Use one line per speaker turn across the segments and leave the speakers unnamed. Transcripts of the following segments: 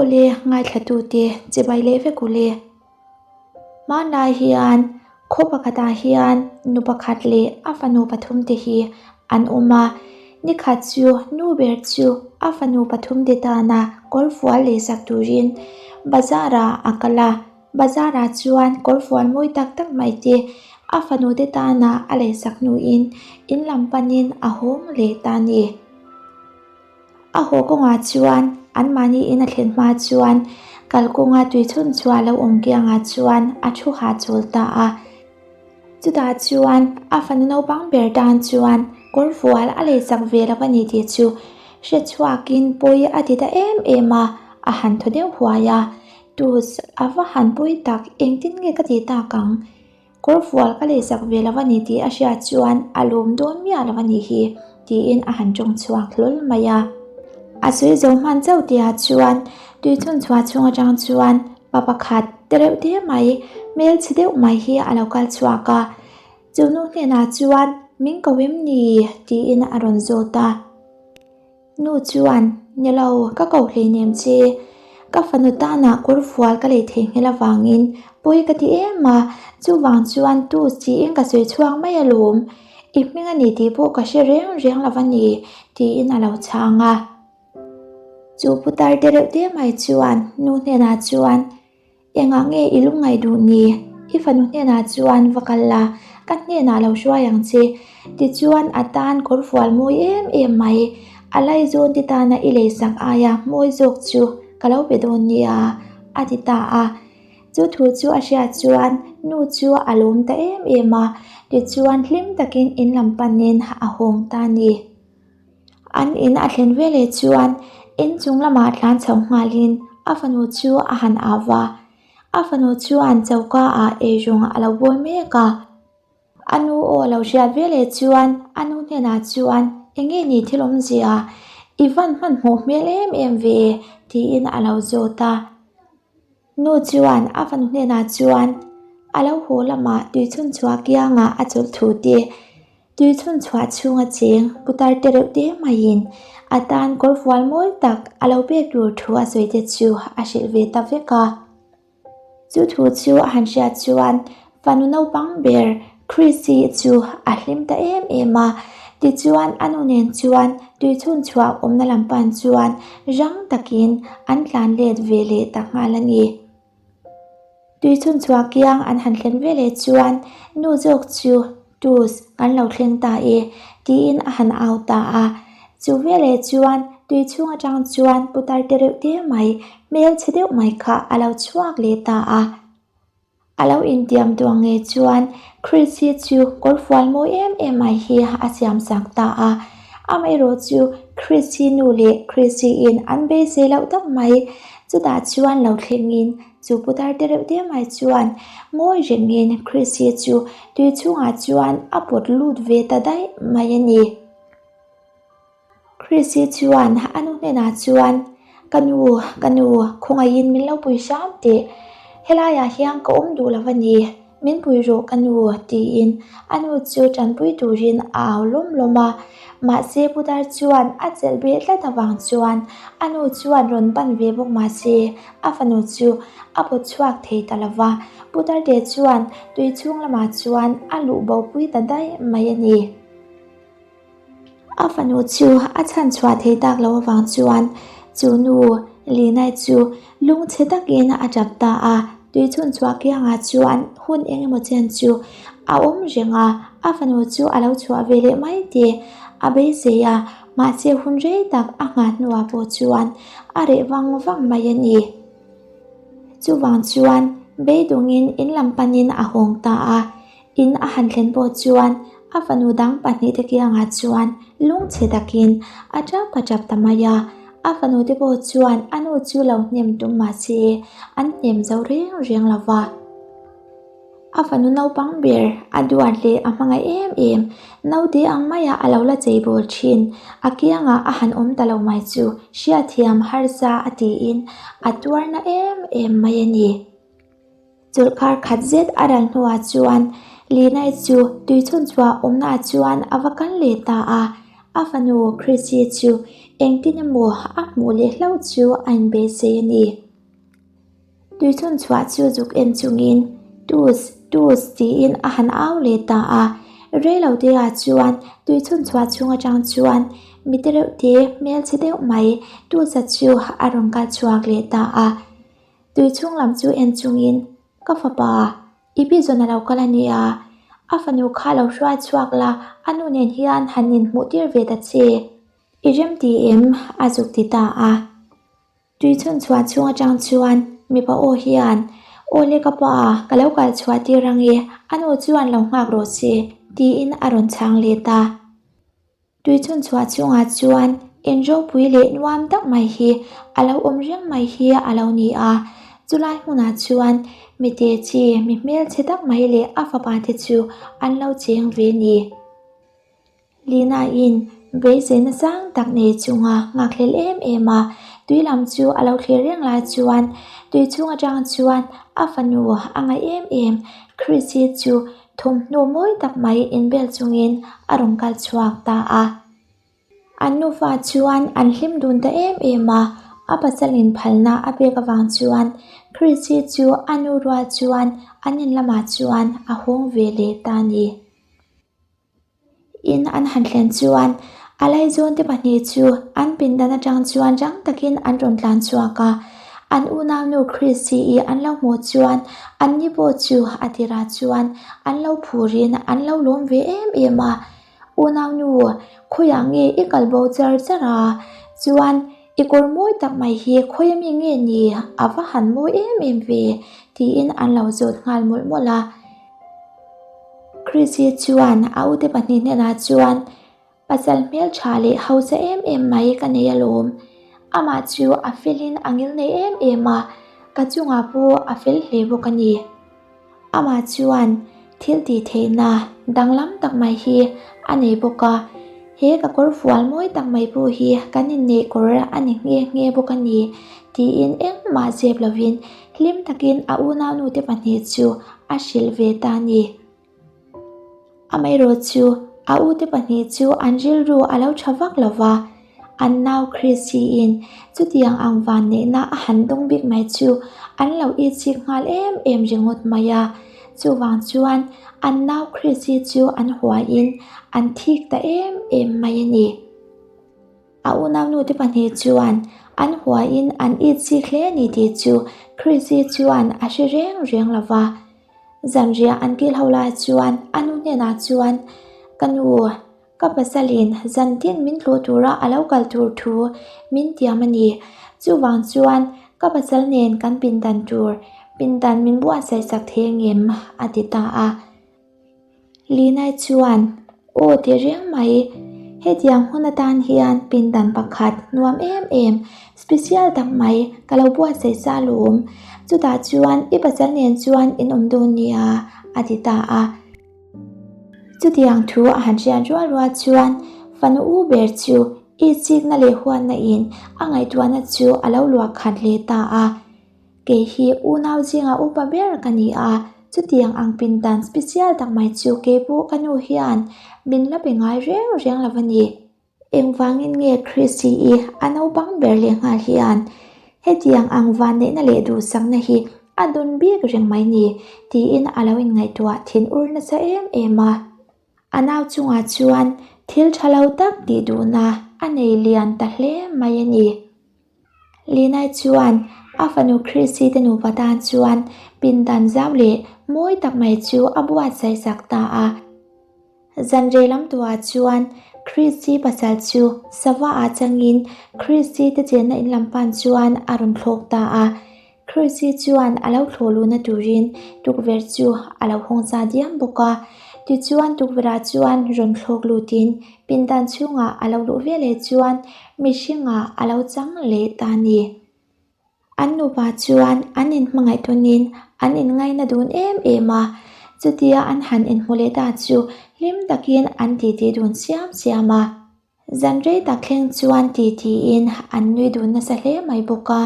Aw le, ngaithlatute chibai leh vek u le. Hmanlai hian khaw pakhatah hian nu pakhat leh a fanu pathumte hi an awm a, nikhat chu nu ber chu a fanu pathumte tana kawrfual leisak turin bazar ah a kal a, bazar ah chuan kawrfual mawi tak tak mai te a fanu te tana a leisak hnuin in lam panin a hawng leh ta a ni. A haw kawngah chuan anmahni in a thlen hma chuan kalkawnga tui chhun chu a lo awm kiangah chuan a thu hahchawl ta a. Chutah chuan a fanu naupang ber tan chuan kawr fual a lei chak ve lo a ni tih chu hre chhuakin pawi a ti ta em em a, a han thaw deuh huai a. Tuz a va han pawi tak, engtin nge ka tih tak ang? Kawr fual ka lei sak ve lo a ni tih a hriat chuan a lawm dawn miah lo a nih hi tiin a han tawng chhuak hlawl mai a. A sawi zo hman chauh tihah chuan tui chhun chhuah chhung atang chuan pa pakhat te reuh te mai hmel chhe deuh mai hi a lo kal chhuak a, chu nu hnenah chuan min ko em ni tiin a rawn zawt a. Nu chuan, Ni lo, ka ko hleinem che. Ka fanu tanah kawr fual ka lei thei nghel avangin pawi ka ti em a, chuvang chuan tu chiin ka sawi chhuak mai alawm. I hming a ni tih pawh ka hre reng reng lo a ni, tiin a lo chhang a. Chu putar te reuh te mai chuan nu hnenah chuan, Engah nge i lungngaih duh ni? I fanu hnenah chuan va kal la, ka hnenah lo hruai ang che. Tichuan a tan kawr fual mawi em em mai, a laizawn te tana i leisak aia mawi zawk chu ka lo pe dawn nia, a ti ta a. Chu thu chu a hriat chuan nu chu a lawm ta em em a, tichuan hlim takin in lam panin a hawng ta a ni. An in a thlen veleh chuan in chung lamah tlan chho nghalin a fanu chu a han au va, a fanu chuan choka ah eirawng a lo bawl mek a. A nu aw a lo hriat veleh chuan a nu hnenah chuan eng nge ni thil awmzia i van hmanhmawh hmel em em ve tiin a lo zawt a. Nu chuan a fanu hnenah chuan a lo haw lamah tui chhun chhuah kiangah a chawlh thu te, tui chhun chhuah chhunga cheng putar te reuh te maiin a tan kawr fual mawi tak a lo pek tur thu a sawi te chu a hrilh ve ta vek a. Chu thu chu a han hriat chuan fanu naupang ber Chrissy chu a hlim ta em em a, tichuan a nu nen chuan tui chhun chhuah awmna lam pan chuan rang takin an tlan let ve leh ta nghal a ni. Tui chhun chhuah kiang an han thlen ve leh chuan nu zawk chu Tus kan lo thleng ta e tiin a han au ta a, chu veleh chuan tui chhung atang chuan putar te reuh te mai hmel chhe deuh mai kha a lo chhuak leh ta a. A lo intiam duang nge chuan Chris hi chu kawr fual mawi em em mai hi a siam sak ta a. Amaherawh chu Chris hi nu leh Chris hi in an beisei loh tak mai. Chutah chuan lo thlengin chu putar te reuh te mai chuan ngawi rengin Chris hi chu tui chhungah chuan a pawt lut ve ta daih mai a ni. Chrissy chuan a nu hnenah chuan, Ka nu, ka nu, khawngaihin min lo pui hram teh. Helaiah hian ka awm duh lo a ni, min pui rawh ka nu, tiin a nu chu tanpui turin a au lawm lawm a. Mahse putar chuan a chelh beh tlat avang chuan a nu chuan rawn ban ve bawk mahse a fanu chu a pawt chhuak thei ta lo va. Putarte chuan tui chhung lamah chuan a luh bo pui ta daih mai a ni. A fanu chu a chhan chhuah thei tak loh avang chuan chu nu Linai chu lungchhe takin a tap ta a, tui chhun chhuah kiangah chuan hun eng emaw chen chu a awm reng a, a fanu chu a lo chhuah ve leh mai tih a beisei a, mahse hun rei tak a nghah hnuah pawh chuan a reh vang vang mai a ni. Chuvang chuan beidawngin in lam panin a hawng ta a. In a han thlen pawh chuan a fanu dang pahnihte kiangah chuan lungchhe takin a tap a tap ta mai a. A fanu te pawh chuan a nu chu lo hnem tum mah se an hnem zo reng reng lo va. A fanu naupang ber a duat leh a hmangaih em em, naute ang maia a lo la chei bawl thin, a kiangah a han awm ta lo mai chu hriatthiam harsa a tiin a tuarna em em mai a ni. Chawlhkar khat zet a ral hnuah chuan Linai chu tui chhun chhuah awmnaah chuan a va kal leh ta a, a fanu Chrissy chu Engtin emaw a hmuh leh hlauh chu a inbeisei a ni. Tuichhun chhuah chu zuk en chungin Tus, Tus tiin a han au leh ta a. Reiloteah chuan tuichhun chhuah chhung atang chuan mi te reuh te hmelchhe deuh mai Tusa chu a rawn kal chhuak leh ta a. Tui chhung lam chu en chungin Ka fapa, i pi zawn a lo kal a nia, a fanu kha lo hruai chhuak la, a nu nen hian han inhmuh tir ve ta che. I rem ti em? a zuk ti ta a. Tui chhun chhuah chhung atang chuan mipa aw hian, Aw le ka pa, ka lo kal chhuah tir ang e, a nu chuan lo nghak rawh se, tiin a rawn chhang let a. Tui chhun chhuah chhungah chuan in ropui leh nuam tak mai hi a lo awm reng mai hi a lo ni a, chulai hmunah chuan mite chi mi hmelchhe tak mai leh a fapa te chu an lo cheng ve ni. Lina-in beiseina sang tak nei chunga nghakhlel em em a, tui lam chu a lo thlir reng lai chuan tui chhung atang chuan a fanu a ngaih em em Chrissy chu thawmhnaw mawi tak mai inbel chungin a rawn kal chhuak ta a. An nufa chuan an hlim dun ta em em a, a pasalin phalna a pek avang chuan Chrissy chu a nu rual chuan an in lamah chuan a hawng ve leh ta a ni. In an han thlen chuan a laizawn te pahnih chu an pindan atang chuan rang takin an rawn tlan chhuak a, an unaunu Chrissy-i an lo hmuh chuan an ni pawh chu a tirah chuan an lo phurin an lo lawm ve em em a, Unaunu, khawiah nge i kal bo char char a? Chuan i kawr mawi tak mai hi khawi ami nge ni? A va han mawi em em ve? tiin an lo zawt nghal mawlh mawlh a. Chrissy chuan a ute pahnih hnenah chuan, Pasal hmeltha leh hausa em em mai ka nei alawm. Amah chu a felin a ngil nei em em a, ka chungah pawh a fel hle bawk a ni. Amah chuan thil tih theihna danglam tak mai hi a nei bawk a, he ka kawr fual mawi tak mai pawh hi kan inneih kawr a ni nghe nghe bawk a ni tiin engmah zep lovin hlim takin a unaunute pahnih chu a hrilh ve ta a ni. Amaherawh chu a ute pahnih chu an rilru a lo tha vak lo va, an nau Chrissy-in chutiang ang van neihna a han dawng bik mai chu an lo itchik nghal em em ringawt mai a. Chuvang chuan an nau Chrissy chu an huaiin an thik ta em em mai a ni. A unaunute pahnih chuan an huaiin an itchik hle a ni tih chu Chrissy chuan a hre reng reng lo va. Zanriah an kil ho lai chuan a nu hnenah chuan, Ka nu, ka pasalin zantin min tluh tura a lo kal tur thu min tiam a ni. Chuvang chuan ka pasal nen kan pindan tur pindan min buatsaih sak thei angem? a ti ta a. Linai chuan, Aw ti reng mai, hetiang hun atan hian pindan pakhat nuam em em, special tak mai ka lo buatsaih sa alawm. Chutah chuan i pasal nen chuan in awm dawn nia, a ti ta a. Chutiang thu a han hriat rual rual chuan fanu u ber chu i chikna leh huatna in a ngaihtuahna chu a lo luah khat leh ta a. Kei hi unau zinga upa ber ka ni a, chutiang ang pindan special tak mai chu kei pawh ka nu hian min la be ngai reng reng lo a ni. Engvangin nge Chrissy-i a naupang ber lehnghal hian hetiang ang vanneihna leh duhsakna hi a dawn bik reng mai ni tiin a lo inngaihtuah thin ur nasa em em a. A nau chungah chuan thil tha lo tak tih duhna a nei lian ta hle mai a ni. Linai chuan a fanu Chrissy te nupa tan chuan pindan zau leh mawi tak mai chu a buatsaih sak ta a. Zanrei lam tuah chuan Chrissy pasal chu sava ah changin Chrissy te chenna in lam pan chuan a rawn thlawk ta a. Chrissy chuan a lo thlawh luhna turin tukverh chu a lo hawng za diam bawk a. Tichuan tukverhah chuan rawn thlawk lutin pindan chhungah a lo luh veleh chuan mihringah a lo chang leh ta a ni. An nupa chuan an inhmangaih tawnin an inngaina dun em em a, chutia an han inhmu leh ta chu hlim takin an titi dun siam siam a. Zan rei tak thleng chuan titiin an nui dun nasa hle mai bawk a.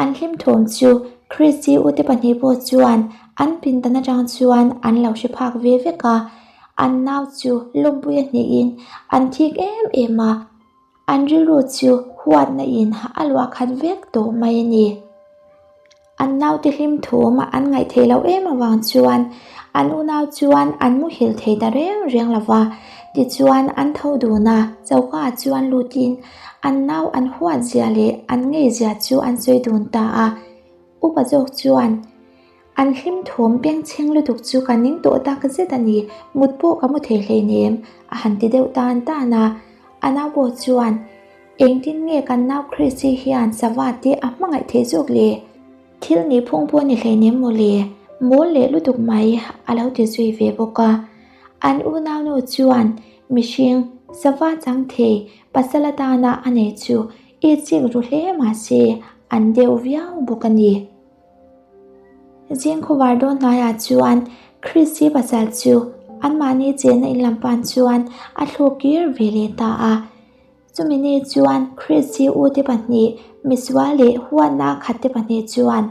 An hlim thawm chu Chrissy ute pahnih pawh chuan an pindan atang chuan an lo hre phak ve vek a, an nau chu lawmpui a hnihin an thik em em a. An rilru chu huatna in a luah khat vek tawh mai a ni. An naute hlim thum an ngaih theih loh em avang chuan an unau chuan an muhil thei ta reng reng lo va. Tichuan an tho dun a, choka ah chuan lutin an nau an huat zia leh an ngei zia chu an sawi dun ta a. Upa zawk chuan An hlim thawm bengchheng lutuk chu ka ning tawh tak zet a ni, mut pawh ka mu thei hleinem, a han ti deuh tan tan a. A nau pawh chuan, Engtin nge kan nau Chrissy hian sava te a hmangaih theih zawk le? Thil nih phung pawh ni hleinem maw le, mawl leh lutuk mai, a lo ti zui ve bawk a. An unaunu chuan mihring, sava chang thei, pasal atana a nei chu i chik ru hle mahse an deuh viau bawk a ni. Zing khuvar dawn hnaiah chuan Chrissy pasal chu anmahni chenna in lam pan chuan a thluk kir ve leh ta a. Chumi ni chuan Chrissy ute pahnih misual leh huatna khat te pahnih chuan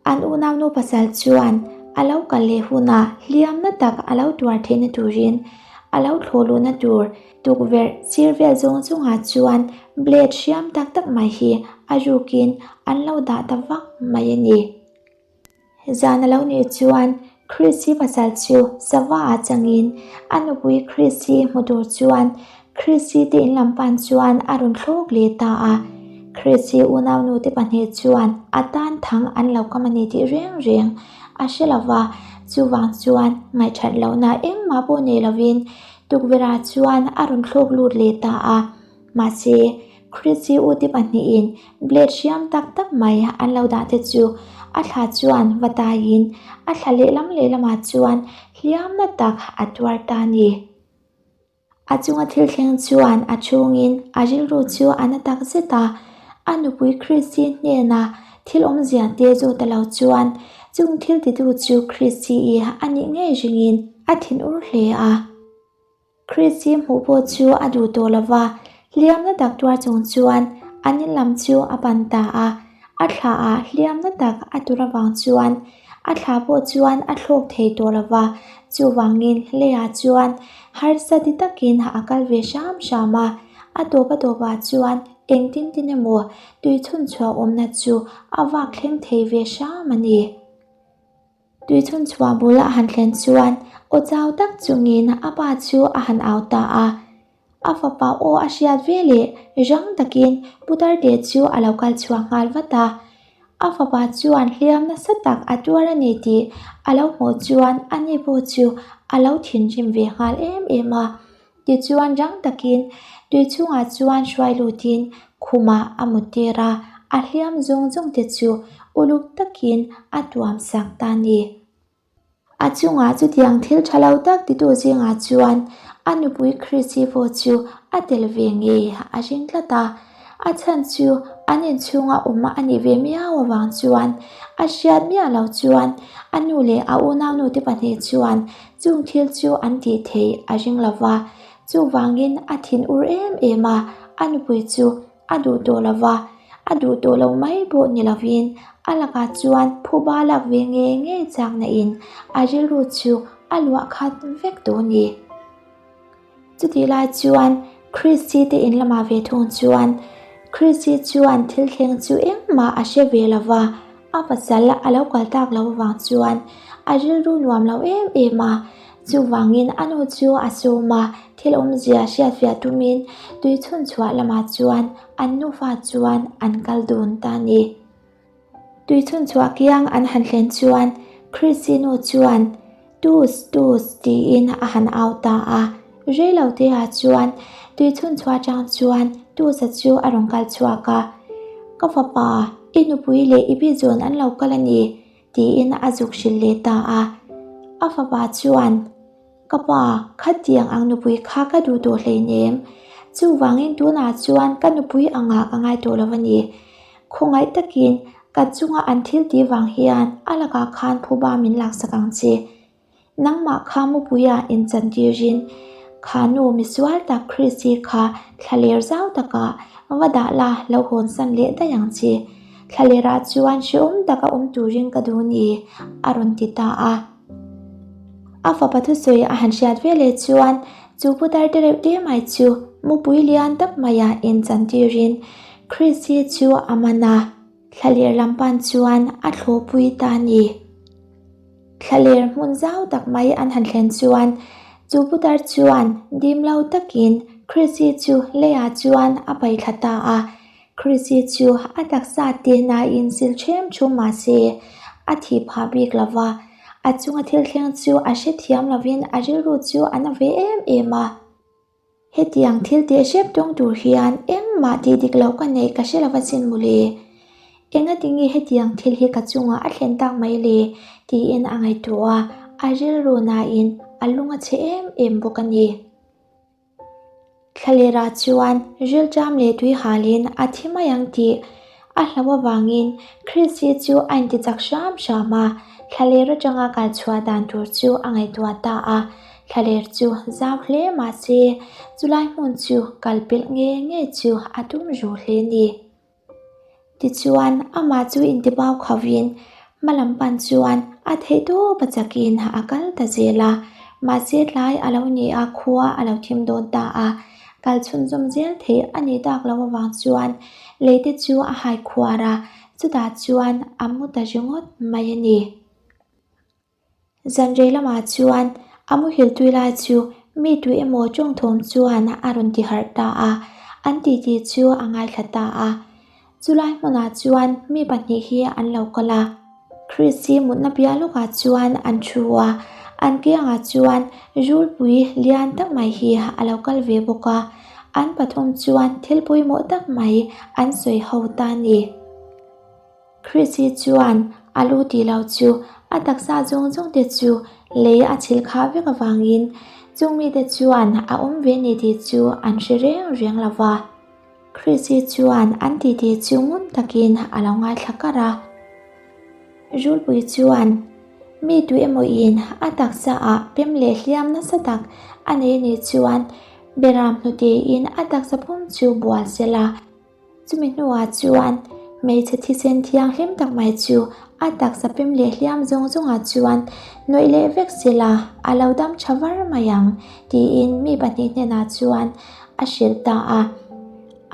an unaunu pasal chuan a lo kal leh hunah hliamna tak a lo tuar theihna turin a lo thlawh luhna tur Tukverh sir vel zawng zawngah chuan blade hriam tak tak mai hi a rukin an lo dah ta vak mai a ni. Zan a lo nih chuan Chrissy pasal chu sava ah changin a nupui Chrissy hmu tur chuan Chrissy te in lam pan chuan a rawn thlawk leh ta a. Chrissy unaunu te pahnih chuan a tan thang an lo kam a ni tih reng reng a hre lo va, chuvang chuan ngaihthat lohna engmah pawh nei lovin Tukverhah chuan a rawn thlawk lut leh ta a, mahse Chrissy ute pahnihin blade hriam tak tak mai an lo dah te chu a thla chuan va taiin a thla lehlam lehlamah chuan hliamna tak a tuar ta a ni. A chunga thil thleng chuan a chhungin a rilru chu a na tak zet a, a nupui Chrissy hnenah thil awmzia te zawt ta lo chuan chung thil titu chu Chrissy-i a nih ngei ringin A thinur hle a. Chris-i hmuh pawh chu a duh tawh lo va, hliamna tak tuar chung chuan an in lam chu a pan ta a. A thla ah hliamna tak a tur avang chuan a thla pawh chuan a thlawk thei tawh lo va, chuvangin leiah chuan harsa ti takin a kal ve hram hram a. A tawp a tawpah chuan engtin tin emaw tui chhunchhuah awmna chu a vak thleng thei ve hram a ni. Tui chhunchhuah bul a han thlen chuan aw chau tak chungin a pa chu a han au ta a. A fapa aw a hriat ve leh rang takin Putarte chu a lo kal chhuak nghal vat a. A fapa chuan hliam nasa tak a tuar a ni tih a lo hmuh chuan ani pawh chu a lo thinrim ve nghal em em a. Tichuan rang takin tui chhungah chuan hruai lutin khumah a mut tir a, a hliam zawng zawng te chu uluk takin a tuam sak ta a ni. A chungah chutiang thil tha lo tak titu zingah chuan a nupui Chrissy pawh chu a tel ve ngei a ring tlat a, a chhan chu an inchhunga awm a nih ve miau avang chuan a hriat miah lo chuan a nu leh a unaunu te pahnih chuan Chung thil chu an tih theih a ring lo va, chuvangin a thin ur em em a, a nupui chu a duh tawh lo va, a duh tawh lo mai pawh ni lovin a lakah chuan phuba lak ve ngei ngei chakna in a rilru chu a luah khat vek tawh a ni. Chutih lai chuan Christy te in lamah ve thung chuan Christy chuan thil thleng chu engmah a hre ve lo va, a pasal a lo kal tak lo avang chuan a rilru nuam lo em em a, chuvangin a nu chu a sawm a, thil awmzia hriatfiah tumin tui chhun chhuah lamah chuan an nufa chuan an kal dun ta a ni. Tui chhun chhuah kiang an han thlen chuan Chrissy nu chuan Tus tus tiin a han au ta a, rei lo te ah chuan tui chhun chhuah atang chuan Tusa chu a rawn kal chhuak a, Ka fapa, i nupui leh i bizawn an lo kal a ni tiin a zuk hrilh leh ta a. A fapa chuan Ka pa, khatiang ang nupui kha ka duh tawh hleinem. Chuvangin tunah chuan ka nupui angah ka ngai tawh lo a ni. Khawngaih takin ka chunga an thil tih vang hian a lakah khan phuba min laksak ang che. Nangmah kha mupuia inchan tirin kha nu misual tak Chrissy kha thlaler zau takah va dah la lo hawnsan leh daih ang che. Thlalerah chuan hrehawm taka awm turin ka duh ni, a rawn ti ta a. A fapa thusawi a han hriat ve leh chuan chu putar te reuh te mai chu Mupui lian tak maia inchantirin Chrissy chu a man a, thlaler lam pan chuan a thlawhpui ta a ni. Thlaler hmun zau tak mai an han thlen chuan chu putar chuan dim lo takin Chrissy chu leiah chuan a paihthla ta a. Chrissy chu a taksa te nain sil ṭhem ṭhum mah se a thih phah bik lo va, a chunga thil thleng chu a hrethiam lovin a rilru chu a na ve em em a. Hetiang thil teh hrep tawng tur hian engmah tih dik loh ka neih ka hre lo va sin mawle. Engatinge hetiang thil hi ka chungah a thlen tak mai le? tiin a ngaihtuah a, a rilru nain a lung a chhe em em bawk a ni. Thlalerah chuan rilṭam leh tui halin a thi mai ang tih A hlauh avangin Chrissy chu a intichak hram hram a, thlaler atanga kal chhuah dan tur chu a ngaihtuah ta a. Thlaler chu zau hle mah se, chulai hmun chu kal pelh nge nge chu a tum ru hle ni. Tichuan, amah chu intibau khovin hma lam pan chuan a theih tawp a chakin a kal ta zel a. Mahse tlai a lo ni a, khua a lo thim dawn ta a. Kal chhunzawm zel theih a nih tak loh avang chuan leite chu a hai khuar a, chutah chuan a mu ta ringawt mai a ni. Zanrei lamah chuan a muhil tui lai chu mi tui emaw tawngthawm chuan a rawn ti harh ta a, an titi chu a ngaithla ta a. Chulai hmunah chuan mi pahnih hi an lo kal a, Chris-i mutna piah lawkah chuan an thu a, an kiangah chuan Rulpui lian tak mai hi a lo kal ve bawk a, an pathum chuan thil pawimawh tak mai an sawi ho ta a ni. Chris-i chuan a lu tih lo chu a taksa zawng zawng te chu lei a chhilh khah vek avangin chung mite chuan a awm ve ni tih chu an hre reng reng lo va. Chrissy chuan an titi chu ngun takin a lo ngaithla kar a. Rulpui chuan mi tu emaw in a taksa ah pem leh hliam nasa tak a nei anih chuan Beram hnute in a taksa pum chu bual sela. Chumi hnuah chuan hmeichhe thisen thianghlim tak mai chu a taksa pem leh hliam zawng zawngah chuan hnawih leh vek sela a lo dam tha var mai ang tiin mi pahnih hnenah chuan a hrilh ta a.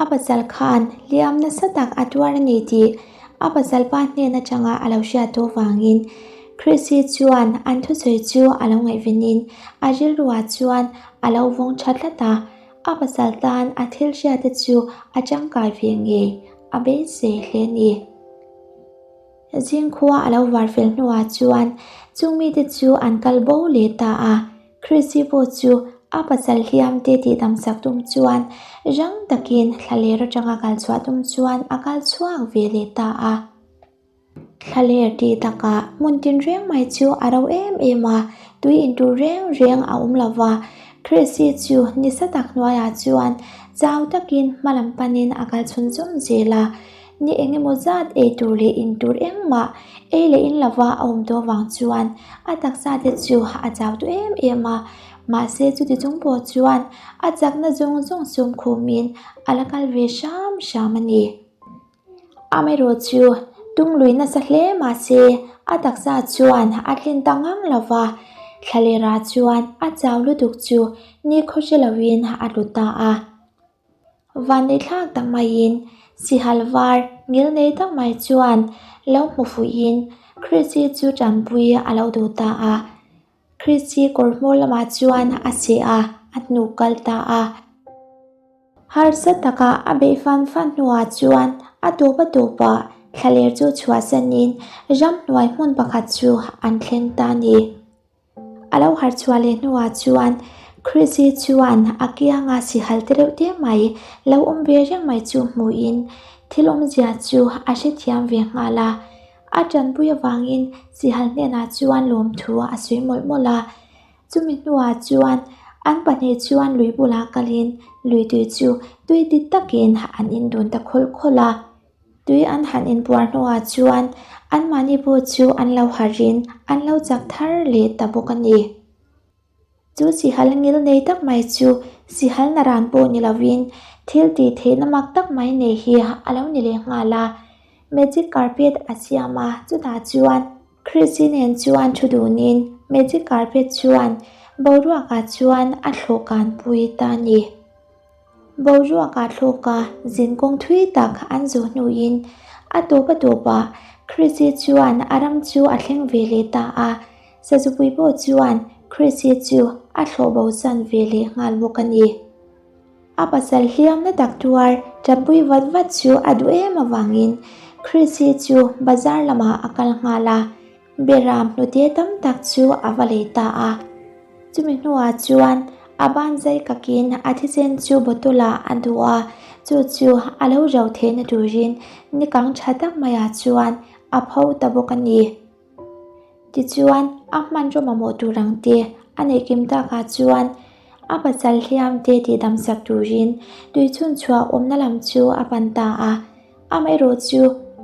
A pasal khan hliam nasa tak a tuar a ni tih a pasal pa hnen atanga a lo hriat tawh vangin Chrissy chuan an thusawi chu a lo ngaihvenin a rilruah chuan a lo vawng tha tlat a. A pasal tan a thil hriate chu a tangkai ve ngei a beisei hle a ni. Zingkhua a lo var fel hnuah chuan chung mite chu an kal bo leh ta a. Chrissy pawh chu a pasal hliamte tihdamsak tum chuan rang takin thlaler atanga kal chhuah tum chuan a kal chhuak ve leh ta a. Thlaler tih takah hmun tinreng mai chu a ro em em a, tui intur reng reng a awm lo va. Chrissy chu nisa tak hnuaiah chuan chau takin hma lam panin a kal chhunzawm zel a. Ni eng emaw zat ei tur leh in tur engmah ei leh in lova a awm tawh vang chuan a taksa te chu a chau tawh em em a, mahse chuti chung pawh chuan a chakna zawng zawng sum khumin a la kal ve hram hram a ni. Amaherawh chu tum lui nasa hle mahse a taksa chuan a tlin ta ngang lo va, thlalera chuan a chau lutuk chu ni khaw hre lovin a tlu ta a. Vanneithlak tak maiin sihal var ngil nei tak mai chuan lo hmu fuhin Chrissy chu tanpui a lo duh ta a. Chrissy kawr hmawr lamah chuan a seh a, a hnuk kal ta a. Harsa taka a beih fan fan hnuah chuan a tawp a tawpah thlaler chu chhuahsanin ramhnuai hmun pakhat chu an thleng ta a ni. A lo harh chhuah leh hnuah chuan Chrissy chuan a kianga sihal te reuh te mai lo awm ve reng mai chu hmuhin thil awmzia chu a hrethiam ve nghal a. A tanpui avangin sihal hnenah chuan lawmthu a sawi mawlh mawlh a. Chumi hnuah chuan an pahnih chuan lui bulah kalin lui tui chu tui ti takin an indun ta khawlh khawlh a. Tui an han inpuar hnuah chuan anmahni pawh chu an lo harhin an lo chak thar leh ta bawk a ni. Chu sihal ngil nei tak mai chu sihal naran pawh ni lovin thil tih theihna mak tak mai nei hi a lo ni leh nghal a. Magic carpet a siam a, chutah chuan Chrissy nen chuan thu dunin magic carpet chuan boruakah chuan a thlawh kanpui ta a ni. Boruakah thlawka zinkawng thui tak an zawh hnuin a tawp a tawpah Chrissy chuan a ram chu a thleng ve leh ta a, Sazupui pawh chuan Chrissy chu a thlawh bosan ve leh nghal bawk a ni. A pasal hliamna tak tuar tanpui vat vat chu a duh em avangin Chrissy chu bazar lamah a kal nghal a, Beram hnute tam tak chu a va lei ta a. Chumi hnuah chuan a ban zai kakin a thisen chu bottle ah a duh a, chu chu a lo rau theihna turin ni kang tha tak maiah chuan a pho ta bawk a ni. Tichuan a hmanraw mamawh tur ang te a neih kim takah chuan a pasal hliam te tihdam sak turin tui chhunchhuah awmna lam chu a pan ta a. Amaherawh chu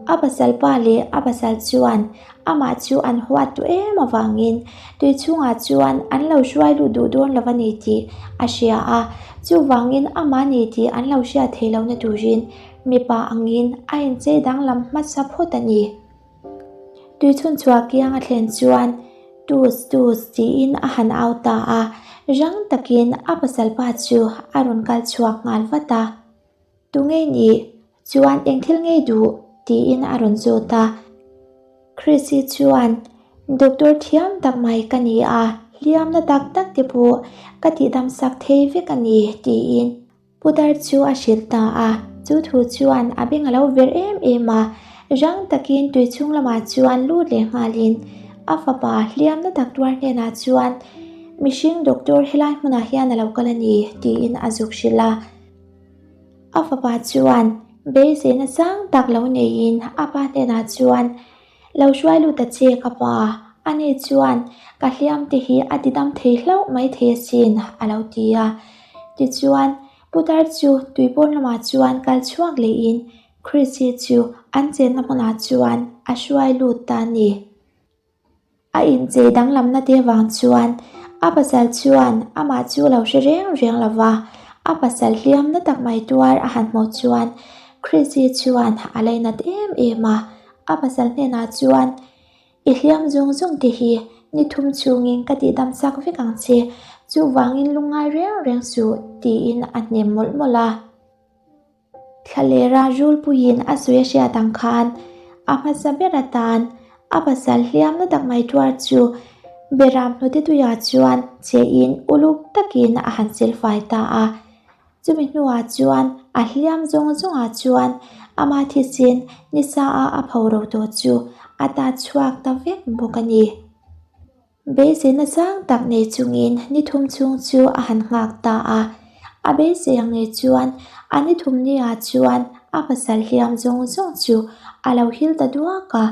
a pasal pa leh a pasal chuan amah chu an huat duh em avangin tui chhungah chuan an lo hruai lut duh dawn lo a ni tih a hria a, chuvangin amah ni tih an lo hriat theih lohna turin mipa angin a inchei danglam hmasa phawt a ni. Tui chhunchhuah kiang a thlen chuan Tus tus tiin a han au ta a, rang takin a pasal pa chu a rawn kal chhuak nghal vat a. Tu ngei nih chuan eng thil ngei duh? tiin a rawn zawt a. Chrissy chuan, Doctor thiam tak mai ka ni a, hliamna tak tak te pawh ka tihdam sak thei vek a ni, tiin putar chu a hrilh ta a. Chu thu chuan a beng a lo ver em em a, rang takin tui chhung lamah chuan lut leh nghalin a fapa hliamna tak tuar hnenah chuan, Mihring doctor helai hmunah hian a lo kal a ni, tiin a zuk hrilh a. A fapa chuan beiseina sang tak lo neiin a pa hnenah chuan, Lo hruai lut ta che ka pa, ani chuan ka hliam te hi a tidam thei hlauh mai thei asin, a lo ti a. Tichuan, putar chu tuipawn lamah chuan kal chhuak lehin Chrissy chu an chenna hmunah chuan a hruai lut ta a ni. A inchei danglamna te vang chuan a pasal chuan amah chu lo hre reng reng lo va, a pasal hliamna tak mai tuar a han hmuh chuan Chrissy chuan a lainat em em a, a pasal hnenah chuan, I hliam zawng zawng te hi ni thum chhungin ka tihdam chak vek ang che, chuvangin lungngai reng reng suh tiin a hnem mawlh mawlh a. Thlalera Rulpuiin a sawi a hriat ang khan a hmasa ber atan a pasal hliamna tak mai tuar chu Beram hnute tuiah chuan chein uluk takin a han silfai ta a. Chumi hnuah chuan a hliam zawng zawngah chuan ama thisen nisa a a pho ro tawh chu a ta chhuak ta vek bawk a ni. Beiseina sang tak nei chungin ni thum chhung chu a han nghak ta a. A beisei ang ngei chuan a ni thum niah chuan a pasal hliam zawng zawng chu a lo hil ta duak a,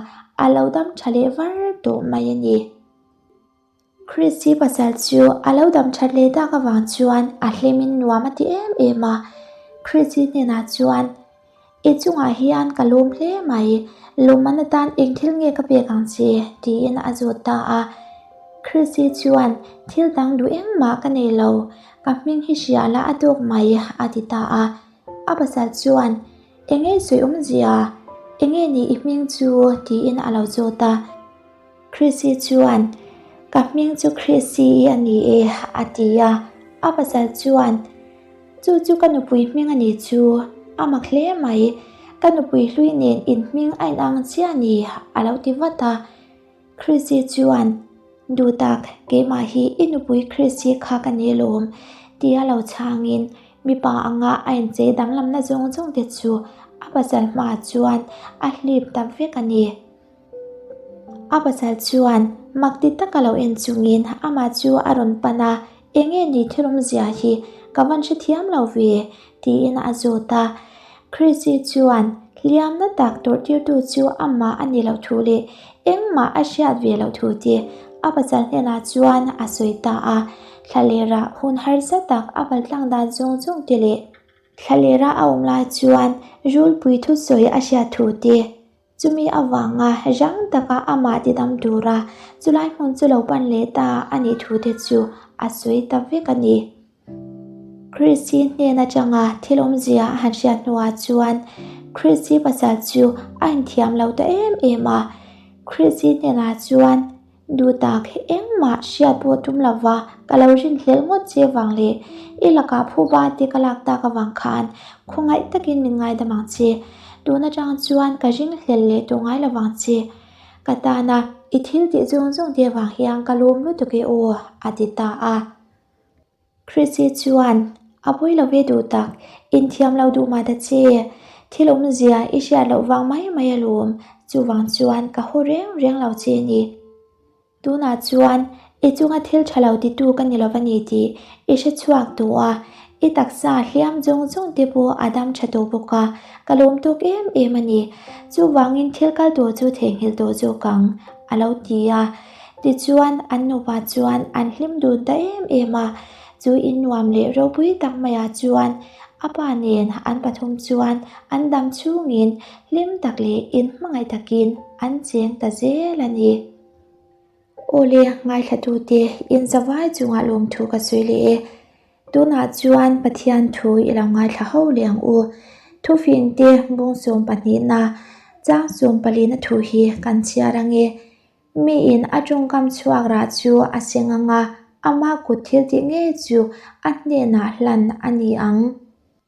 a lo dam tha leh var tawh mai a ni. Christy pasal chu a lo dam that leh dak avang chuan a hlimin nuam a ti em em a. Christy hnenah chuan I chungah hian ka lawm hle mai, lawmman atan eng thil nge ka pek ang che? tiin a zawt ta a. Chrissy chuan, Thil dang duh engmah ka nei lo, ka hming hi hria la a tawk mai, a ti ta a. A pasal chuan, Enge sawi awmzia? Enge ni i hming chu? tiin a lo zawt a. Chrissy chuan, Ka hming chu Chrissy-i a ni e, a ti a. A pasal chuan, Chu chu ka nupui hming a ni chu, a mak hle mai. Ka nupui hlui nen in hming a inang chiah a ni, a lo ti vat a. Chrissy chuan, Duhtak, keimah hi i nupui Chrissy kha ka ni alawm, tia lo chhangin mipa anga a inchei danglamna zawng zawng te chu a pasal hmaah chuan a hlip ta vek a ni. A pasal chuan mak ti taka lo en chungin amah chu a rawn pan a, Enge ni thil awmzia hi ka van hrethiam lo ve? tiin a zawt a. Chrissy chuan hliamna tak tawrhtirtu chu amah a ni loh thu leh engmah a hriat ve loh thu te a pasal hnenah chuan a sawi ta a. Thlalera hun harsa tak a paltlang dan zawng zawng te leh thlalera a awm lai chuan Rulpui thusawi a hriat thu te Chumi avanga rang taka amah tidam tura chulai hmun chu lo pan leh ta a nih thu te chu a sawi ta vek a ni. Chrissy hnen atanga thil awmzia a han hriat hnuah chuan Chrissy pasal chu a inthiam lo ta em em a. Chrissy hnenah chuan. Duhtak, engmah hriat pawh tum lova ka lo rinhlelh ngawt che vang leh i lakah phuba te ka lak tak avang khan khawngaih takin min ngaidam ang che. Tun atang chuan ka ringhlelh leh tawh ngai lovang che. Ka tana i thil tih zawng zawng te avang hian ka lawm lutuk e aw, a ti ta a. Chrissy chuan, A pawi lo ve duh tak, inthiam lo duh mah ta che. Thil awmzia i hriat loh vang mai mai alawm, chuvang chuan ka haw reng reng lo che a ni. Tunah chuan i chunga thil tha lo titu ka ni lo va ni tih i hre chhuak tawh a, i taksa hliam zawng zawng te pawh a dam tha tawh bawk a, ka lawm tawk em em a ni. Chuvangin thil kal tawh chu theihnghilh tawh zawk ang, a lo ti a. Tichuan, an nupa chuan an hlim dun ta em em a, chu in nuam leh ropui tak maiah chuan a pa nen an pathum chuan an dam chhungin hlim tak leh inhmangaih takin an cheng ta zel a ni. Awle, ngaithlatute, inzavai chungah lawmthu ka sawi leh e. Tunah chuan Pathian thu i lo ngaithla ho leh ang u. Thufingte bung 12na chang 14na thu hi kan chhiar ange. Miin a tawngkam chhuak rah chu a seng ang a, ama kut thil tih ngei chu a hnenah hlan a ni ang.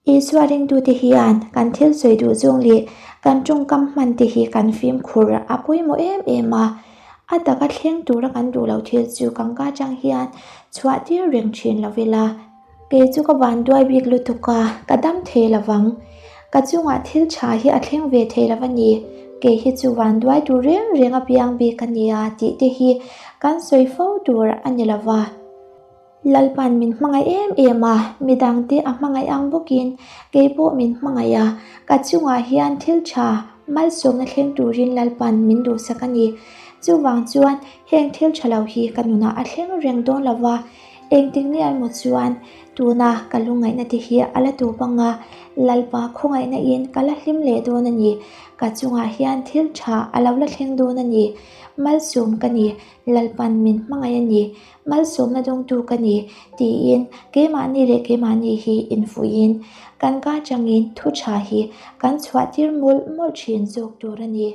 Isua ringtute hian kan thil sawi duh zawng leh kan tawngkam hman te hi kan fimkhur a pawimawh em em a. A taka thleng tura kan duh loh thil chu kan ka atang hian chhuah tir reng thin lo ila. Kei chu ka vanduai bik lutuk a, ka dam thei lo vang. Ka chungah thil tha hi a thleng ve thei lo a ni. Kei hi chu vanduai tur reng reng a piang bik a nia tih te hi kan sawi fo tur a ni lo va. Lalpan min hmangaih em em a, midangte a hmangaih ang bawkin kei pawh min hmangaih a, ka chungah hian thil tha malsawmna thleng turin Lalpan min duhsak a ni. Chuvang chuan heng thil tha lo hi ka nunah a thleng reng dawn lo va, Engtik ni emaw chuan tuna ka lungngaihna te hi a la tawp ang a, Lalpa khawngaihna in ka la hlim leh dawn a ni. Ka chungah hian thil tha a lo la thleng dawn a ni. Malsawm ka ni, Lalpan min hmangaih a ni, malsawmna dawngtu ka ni, tiin keimahni leh keimahni hi infuihin kan ka atangin thu tha hi kan chhuah tir mawlh mawlh thin zawk tur a ni.